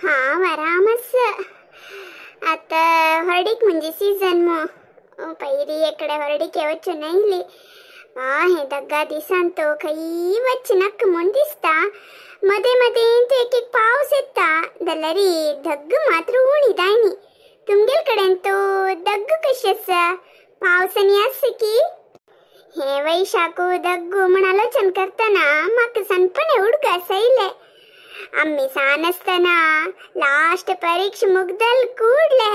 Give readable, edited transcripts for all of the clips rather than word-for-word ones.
हांव आराम आसा. आतां हळदीक म्हणजे सीजन मो पयरी एकडे हळदीक वचून आयली. हे दग्गा दिसान तो खंय वच नाका म्हूण दिसता. मदें मदें एक एक पावस येता जाल्यार धग्ग मात्र उणी जायनी. तुमगेल कडेन तो दग्ग कशी आसा? पावस आनी आसा की हे वैशाखू दग्गू म्हण आलोचन करतना म्हाका सनपणे उडगास आयले. आम्ही सान आसतना लास्ट परीक्षा मुगदल कूडले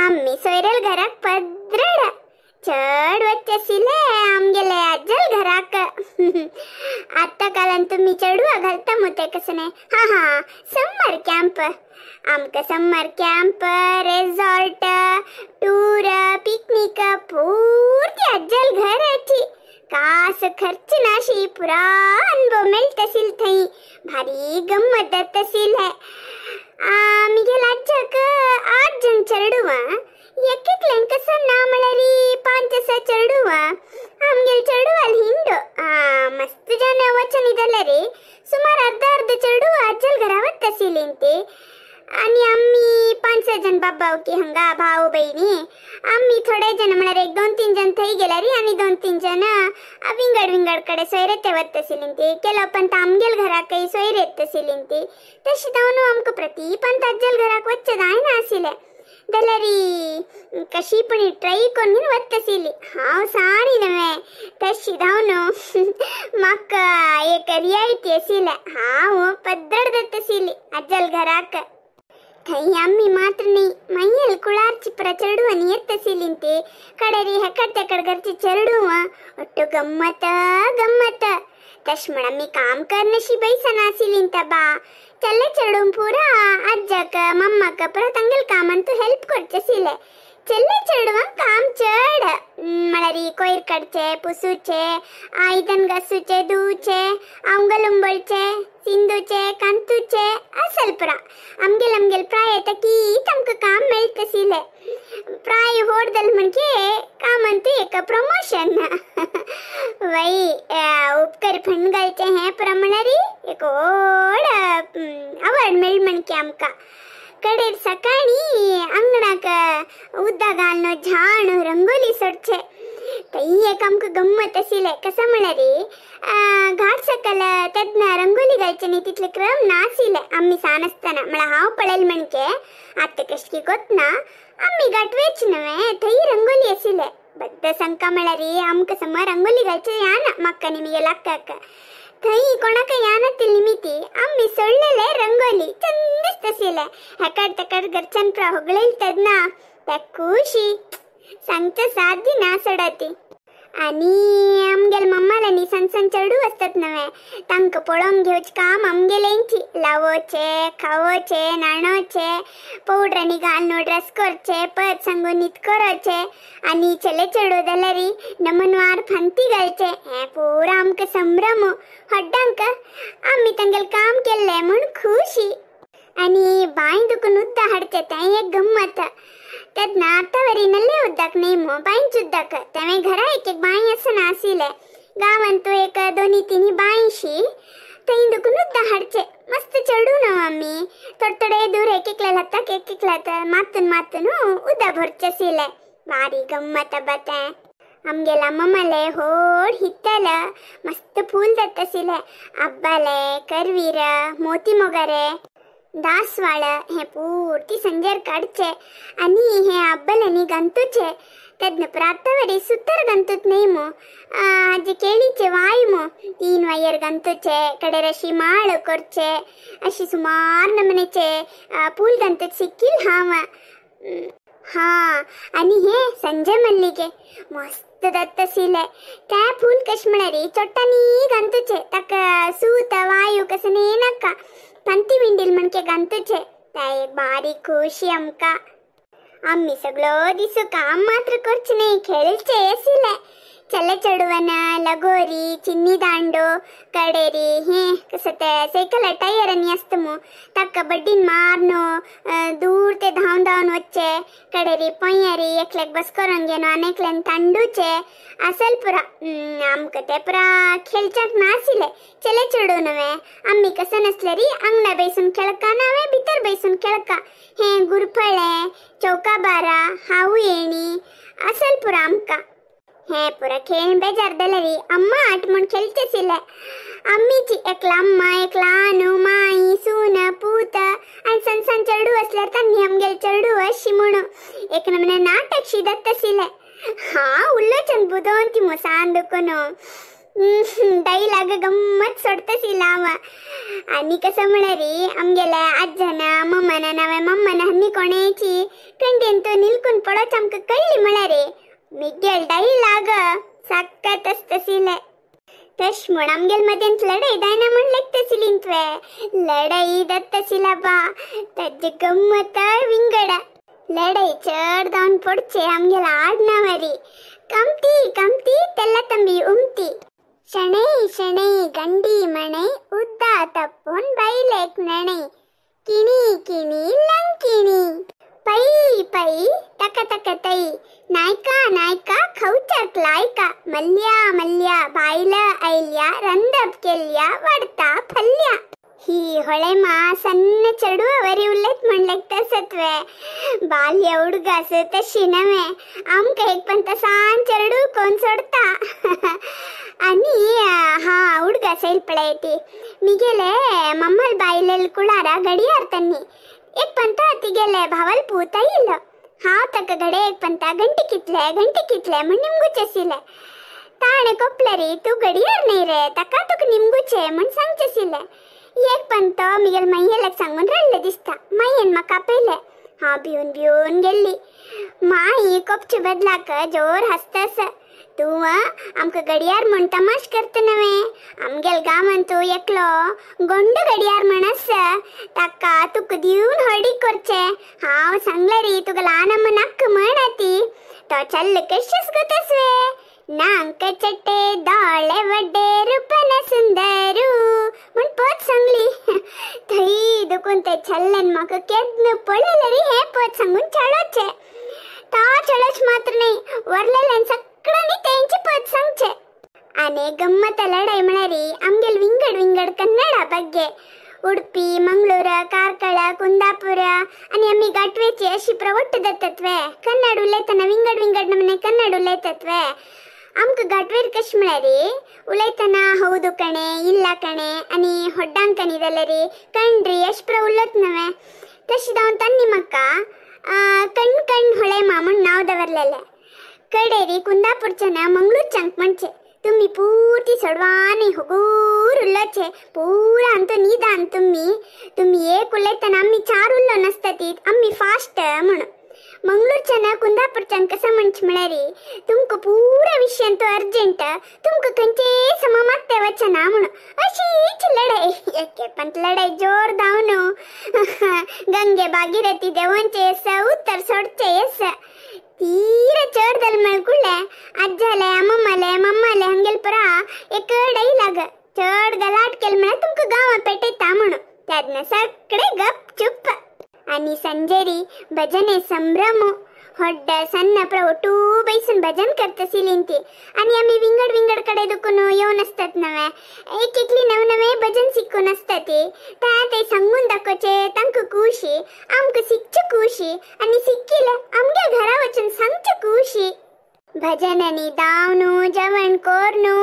आम्ही सोयरेल घराक पद्रड चड वच्चे आशिल्ले आमगेले आज्जल घराक. आतां कालान तुमी चेडवा घालता मु ते कसने. हा हा समर कॅम्प. आमकां summer camp resort tour picnic पूर्ती आज्जल घराची कास खर्च नाशी पुरा अनुभव मेळटा आशिल्लो थंय. भारी गम्मत जाता आशिल्लें. आमगेल्या आज्जाक 8 जण चेडवां एक एकल्यान कसं ना म्हळ्यार 5 6 चेडवां. आमगेले चेडवाल हिंड मस्त जण वचनी जाल्यार सुमार अर्ध अर्ध चेडवां आज्जल घरा वता आशिल्लीं ती. आनी आमी 5 6 जण बाबा की हांगा भाव बहिणी आमी थोडे जण म्हळ्यार एक 2-3 जण थंय गेल्यार आनी 2-3 जण विंगड विंगड कडेन सोयरे ते वता आशिल्लीं ती. केलो पण आमगेल घराकय सोयरे येता आशिल्लीं ती. तशें जावन आमकां प्रती पण आज्जल घराक वचचें जायना आशिल्लें. जाल्यार कशी पण ट्राय करून वता आशिल्ली. हांव साणी न्हय तशी जावन म्हाका एक रियायती आशिल्लें. हांव पद्दड जाता आशिल्ली आज्जल घराक. थंय आमी मात्र न्ही मागीर कुळारची पुरा चेडवांनी येता आशिल्लीं ती. कडेरी हेकड तेकड घरची चेडवां ಒಟ್ಟು गम्मत गम्मत. तशें म्हण आमी काम करनशी बैसना आशिल्लीं बा. चल्ले चेडूं पुरा आज्जाक मम्माक पुरा तांगेले कामांतू हेल्प करचें आशिल्लें. चल्ले चेडवांक काम चड म्हळ्यार कोयर काडचें पुसूचें आयदन घासूचें धुवचें आंगल उंबळचें सिंदूचें कांतूचें असल पुरा. आमगेल आमगेल प्राय येता की आमकां काम मेळटा आशिल्लें. प्राय व्हड जालें म्हणजे कामांतू एक प्रमोशन. वय उपकर फंड घालचें हें पुरा म्हळ्यार एक व्हड अवॉर्ड मेळ म्हणके आमकां. कडेर सकाळीं अंगणाक उदक घालून झाड रंगोली सोडचे थंय एक आमकां गम्मत आशिल्लें. कसं म्हळ्यार घाट सकल तेन्ना रंगोली घालचे न्ही तितले क्रम नाशिल्ले आमी सान आसतना. म्हळ्यार हांव पळयलें म्हणके आतां कशें कोतना आमी घाट वेच न्हय थंय रंगोली आशिल्ले. बद्द सांगका म्हळ्यार आमकां समज रंगोली घालचे याना म्हाका न्ही म्हगेल्या अक्काक. थंय कोणाक यानातील निमिती आमी सोडलेले रंगोली चंद दिसता आशिल्लें. हेकड तेकड घरच्यान पुरा होगळयले तेन्ना त्या खुशी सांगचे सादी ना सोडा ती. आनी आमगेले मम्माला न्ही सान सान चेडूं आसतात नवे तांकां पळोवन घेवचें काम आमगेलेंची. लावोचें खावोचें न्हाणोवचें पावडरांनी घालून ड्रेस करचें परत सांगून न्हीद करचें आनी चले चेडूं जाल्यार नमनवार फांती घालचें. हें पुरा आमकां संभ्रम हड्डांक आमी तांगेलें काम केल्लें म्हूण खुशी. आनी बांय दुखून उदक हाडचें तें एक गम्मत. तेन्ना आतां वरी नल्ले उदक न्ही मो बांयचें उदक. तें घरा एक एक बांय आसना आशिल्लें. गांवांत तूं एक 2-3 बांयशी थंय दुखून उदक हाडचें. मस्त चेडूं न्हू आमी थोडे थोडे दूर एक एकल्या हाताक एक एकल्या मातून मातून उदक भरचें आशिल्लें. बारी गम्मत आबा तें. आमगेल्या मम्माले व्हड हित्तल मस्त फूल जाता आशिल्लें. आब्बाले करवीर मोती मोगारे दासवाळ हें पुर्ती संजेर काडचें आनी हें आब्बल्यांनी गंतूचें. तेन्ना प्रातवरी सुतर गंतूत न्ही मो हाजे केळीचे वाय मो 3 वायर गंतूचे कडेर अशी माळ करचे अशी सुमार नमनेचे फूल गंतूत शिकील हांव. हा आनी हे संजय मल्लिके मस्त जाता आशिल्लें. तें फूल कशें म्हळ्यार चोट्टांनी गंतूचें ताका सूत वायू कसं न्ही नाका पंती विंडील म्हणके गंतूचे. तें एक बारीक खुशी आमकां. आमी सगळो दिसू काम मात्र करचें न्ही खेळचें आशिल्लें. चले चडवन लगोरी चिन्नी दांडो कडेरी हे कसं ते सायकल टायर आणि असतं मग ताका बड्डीन मारनो दूर ते धावून धावून वच्चे कडेरी पोयरी एकल्याक बस करून घेनो आनी एकल्यान तांडूचे असल पुरा आमकां ते पुरा खेळच्याक नाशिल्ले चले चेडूं नवे आमी कसं नसले री अंगणा बैसून खेळका नवे भितर बैसून खेळका हे गुरफळे चौकाबारा हाऊ येणी असल पुरा आमकां हे पुरा खेळ बेजार जालें अम्मा आट म्हूण खेळचें आम्मीची एकला अम्मा एकला आनू माई सून पूत आनी सण सण चेडू असल्यार तांणी आमगेले चेडू अशी म्हणून एक नमने नाटक शी दत्तशिले हा उल्लोचन बुदोन ती मुसान दुखून डायलाग गम्मत सोडतशिला हांव. आनी कसं म्हळ्यार आमगेल्या आज्जान मम्मान नावे मम्मान हन्नी कोणाची कंडेन तो निलकून पडोच आमकां कळ्ळी म्हळ्यार मिगेल डायलाग साक्कत आसतशिले. तश म्हूण आमगेल मदेंत लढाई जायना म्हूण लेखतशिली तुवें लढाई जातशिला बा ताजी गम्मत विंगड लढाई चड जावन पडचे आमगेल आडनावरी कमती कमती तेल्ला तंबी उमती शणै शणै गंडी मणै उद्दा तप्पून बैलेक नणै किणी किणी लंकिणी पै पै तक तक तै नायका नायका खवच्याक लायका मल्ल्या मल्ल्या बायल ऐल्या रंदप केल्या वाडता फल्ल्या. ही ಹೊಳೆಮ ಸಣ್ಣ ಚಡುವವರಿ ಉಲ್ಲೇತ್ म्हणलेक तसत्वे बाल्य हुडगास तशी नवे आमकां एक पण तसान चेडू कोण सोडता. आनी हा हुडगा सैल पळयती मिगेले मम्मल बायलेल कुळारा गडियार तन्नी एक पंत तिगेले भावल पूत येयलो हांव ताका घडे एक पंता घंटे कितले घंटे कितले म्हण निमगुचे आशिल्ले ताणें कोपले रे तूं घडयार न्हय रे ताका तुका निमगुचे म्हण सांगचे आशिल्ले. एक पंत मिगेल मायेलाक सांगून रडले दिसता मायेन म्हाका आपयले हांव भिवन भिवन गेल्ली. माई कोपचे बदलाक जोर हांसता तूं आमकां घडयार म्हूण तमाश करता नवे आमगेल गांवांत तूं एकलो गोंडो घडयार म्हण आसा ताका तुका दिवन हळदीक करचें हांव सांगलें रे तुका ल्हान अम्मा नाक्क म्हण ती तो चल्ल कशेंच गोतसवे नांक चट्टे दोळे वड्डे रुपन सुंदरू म्हूण पद सांगली. थंय दुखून ते छल्ल्यान म्हाका केन्ना पळयलें रे हें पद सांगून छळोचें तो छळोच मात्र न्हय वरलेल्यान सगळ्यांनी तेंचे पद सांगचे. आनी गम्मत लढाई म्हळ्यार आमगेल विंगड विंगड कन्नडा ಬಗ್ಗೆ उडपी मंगळूर ಕಾರ್ಕಳ ಕುಂದಾಪುರ आनी आमी गाटवेची अशी प्रवट्ट जातातवे कन्नड उलयतना विंगड विंगड नमने कन्नड उलयतातवे. आमकां गाटवेर कशें म्हळ्यार उलयतना हौदू कणे इल्ला कणे आनी होड्डांकणी जाल्यार कण्ड्री अशें प्र उलयत नवे तशें जावन तांणी म्हाका कण कण होळेमा म्हूण नांव दवरलेलें. कडेरी कुंदापूरच्यान मंगळूरच्यांक म्हणचे तुम्ही पूर्ती सडवानी हुगूर उल्लोचे पूरा अंतू निदान तुम्ही तुम्ही एक उलयतना आम्ही चार उल्लो नसता आम्ही फास्ट म्हणून. मंगळूरच्यान कुंदापूरच्यान कसं म्हणचे म्हळ्यार तुमकां पुरा विशयांत अर्जंट तुमकां खंयचे समा मागते वचना म्हणून अशीच लढाई एक पण लढाई जोर धावन गंगे भागीरथी देवोंचे एस उत्तर सोडचे एस ತೀರ ಚೋಡ್ದಲ್ ಮಲ್ಕುಳ್ಳೆ ಅಜ್ಜಲೆ ಅಮ್ಮಮ್ಮಲೆ ಮಮ್ಮಲೆ ಹಂಗೆಲ್ ಪುರ एक ಡೈಲಾಗ್ ಚೋಡ್ ಗಲಾಟ್ केल म्हळ्यार तुमकां गांवा पेटयता म्हणून तेन्ना सगळे गप चुप. आनी संजेरी भजने संभ्रम होड्ड सಣ್ಣ प्र ಒಟ್ಟೂ ಬೈसून भजन करतशिलीं ती आनी आमी विंगड विंगड कडे दुखून येवन आसतात नवे एक एकली नवे नवे भजन शिकून आसता ती ते सांगून दाखोवचे तांकां खुशी आमकां शिकचे खुशी आनी शिकिले आमगे घरा वचून सांगचे खुशी. भजनांनी धावनू जेवण कोरनू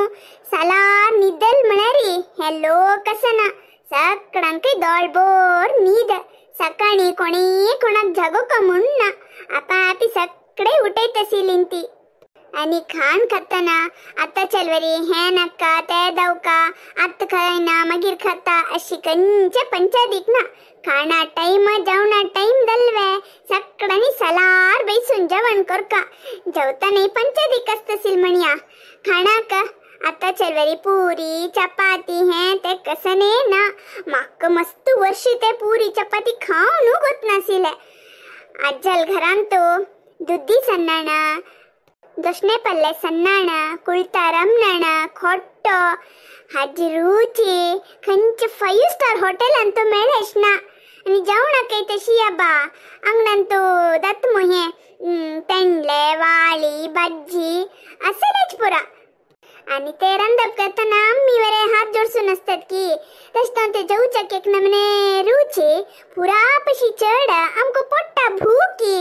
सालार न्हिदल म्हळ्यार हे लोक आसना सगळ्यांकय दोळभर न्हीद सकाळी कोणी कोणाक जागोवका म्हूण ना आपापी सगळे उठयत ती. आनी खाण खातना आतां चलवरी हें नाका तें दावका आतां खायना मागीर खाता अशी खंयचे पंचायतीक ना खाणा टायम जेवणा टायम जाल्वे सगळ्यांनी सलार बैसून जेवण करका जेवताना पंचायतीक आसता म्हणया खाणाक आतां चलवरी पुरी चपाती हें तें कसं ना म्हाका मस्त वर्शी ते पुरी चपाती खावनूच वचनाशिल्लें. आज्जाल घरांत दुद्दी सन्नाणा ದೊಸ್ನೆ ಪಲ್ಲೆ ಸನ್ನಾಣ ಕುಳ್ತ ರಮ್ನಣ ಕೊಟ್ಟೋ हाजी रुची खंयचे 5 स्टार हॉटेल अंतु मेळेश ना आनी जेवणाकय तशी आबा आंगणांतु दत्त मुहे तेंडले वाळी भाजी असलेच पुरा आनी ते रांदप करतना आमी वरे हात जोडसून आसतात की तशें ते जेवच्याक एक नमने रुची पुरा पशी चड आमकां पोट्टा भूकी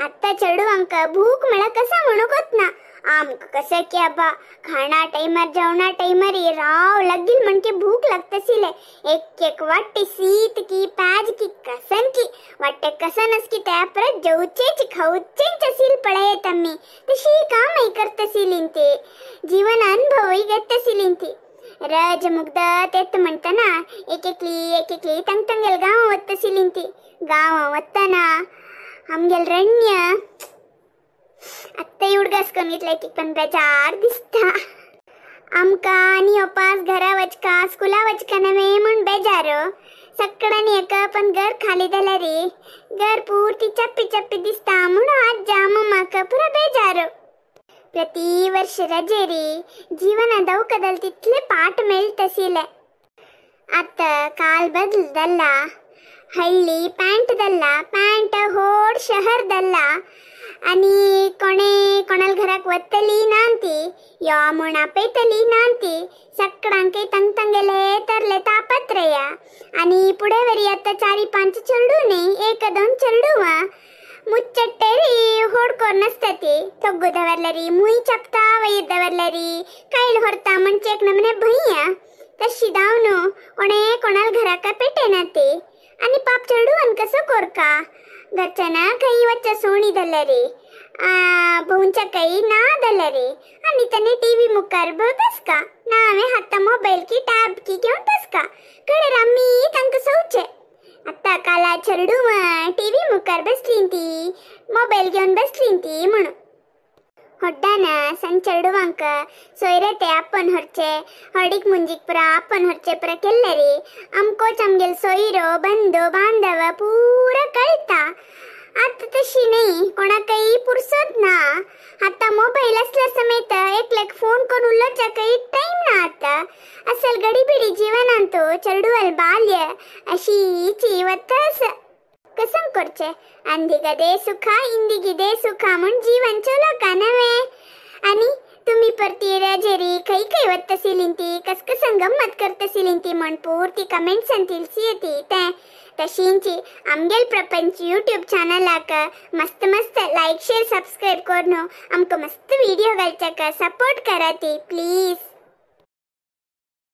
आत्तां चेडवांक भूक म्हळ्यार कसा म्हणूंकच ना आमकां कशें की आबा खाणा टायमार जेवणा टायमार राव लागील म्हणके भूक लागतशिले एक एक वाट्टे शीत की प्याज की कसन की वाट्टे कसन की त्या परत जेवचेच खावचेच असील पळयत आमी तशी कामय करतशिलीं ते जीवन अनुभवय घेतशिलीं ती रज मुग्ध तेत म्हणटना एक एकली एक एकली तंग तंगेल गांव वतशिलीं ती गांव वतना आमगेल रण्य आत्तां उडगास करून घेतले की पण बेजार दिसता आमकां आनी ओपास घरा वचका स्कुला वचका नव्हे म्हूण बेजार सगळ्यांनी एका पण घर खाली जाल्यार रे घर पुरती चप्पी चप्पी दिसता म्हूण आज्जा मम्माक पुरा बेजार प्रति वर्ष रजे रे जीवना दौकदल तितले पाठ मेळतशिले आतां काल बदलदಲ್ಲ हಳ್ಳಿ ಪ್ಯಾಂಟ್ದಲ್ಲ ಪ್ಯಾಂಟ್ होड शहरದಲ್ಲ आनी कोणे कोणाल घराक वतली नांती यो म्हूण आपयतली नांती सगळ्यांकय तंग तंगेले तरले तापत्रय आनी फुडें वरी आतां 4-5 चेडूं न्ही 1-2 चेडूं मुच्चट्टेरी होड कोन्न आसता ती तोग्गू दवरल्यारी मुय चपता वयर दवरल्यारी कायल व्हरता म्हणचे एक नमने भंय तशी धांवन कोणे कोणाल घराक पेटयना ती आनी पाप चेडूं कसो कोरका घरच्याना खंय वच्चा सोणी जाल्यारी भोंवच्या ना जाल्यारी आनी ताणें टीव्ही मुखार बसका ना हांवें हाता मोबायल की टॅब की घेवन बसका कडेर आमी तांकां सोवचें आतां काला चेडूं टीव्ही मुखार बसलीं ती मोबायल घेवन बसलीं ती म्हणून होड्डान सण चेडवांक सोयरे ते आपोवन व्हरचे हळदीक मुंजीक पुरा आपोवन व्हरचे पुरा केल्ले रे आमकोच आमगेल सोयरो बंधू बांधव पुरा कळटा आतां तशी न्ही कोणाकय पुरसत ना आतां मोबायल आसल्यार समेत एकल्याक फोन करून उलोवच्याकय टायम ना आतां असल गडीबिडी जीवनांत चेडवाल बाल्य अशीची वता कसं करचे अंदिगदे सुखा इंदिगिदे सुखा म्हूण जीवन चलोका नव्हे आनी तुमी परती रजेरी खंय खंय वतशिलीं ती कसकसन गम्मत करतशिलीं ती म्हूण पुरती कमेंट्सान तिलसी येती तें तशींची आमगेल प्रपंच यूट्यूब चॅनलाक मस्त मस्त लायक शेअर सबस्क्रायब करून आमकां मस्त व्हिडिओ घालच्याक सपोर्ट कराती प्लीज।